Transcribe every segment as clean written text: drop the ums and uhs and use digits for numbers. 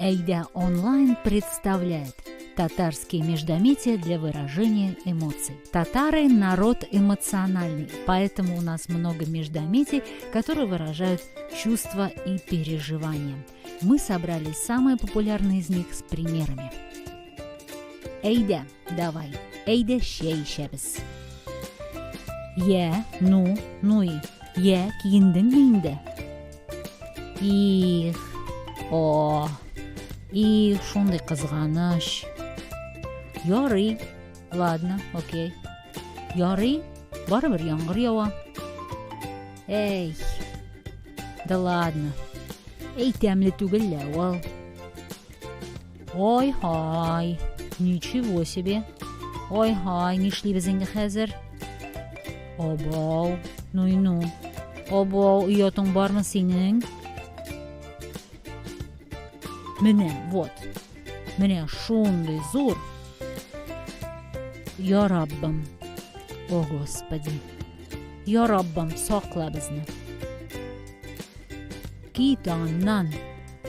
Әйдә онлайн представляет татарские междометия для выражения эмоций. Татары – народ эмоциональный, поэтому у нас много междометий, которые выражают чувства и переживания. Мы собрали самые популярные из них с примерами. Әйдә, давай. Әйдә чәй эчәбез. Йә, ну, ну и. Йә, киендеңме инде? Их, о, их, шундый кызганыч. Ярый, ладно, окей. Ярый, барыбер яңгыр ява. Эй, да ладно. Эй, тәмле түгел лә ул. Ай-һай, ничего себе. Ай-һай, нишлибез инде хәзер? Абау, ну и ну. Абау, оятың бармы синең? Менә, вот. Менә шундый зур. Я Раббым. О, Господи. Я Раббым, сакла безне. Кит аннан.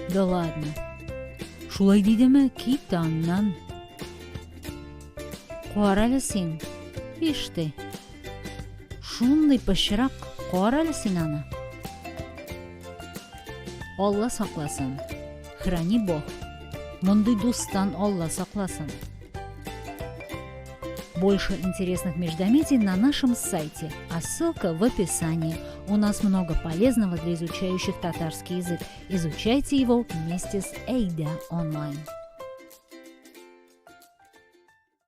Да ладно. Шулай дидеме? Кит аннан. Карале син. Ишь ты. Шундый пычрак, карале син аны. Алла сакласын. Храни Бог. Мондый дустан Алла сакласын. Больше интересных междометий на нашем сайте, а ссылка в описании. У нас много полезного для изучающих татарский язык. Изучайте его вместе с Әйдә онлайн.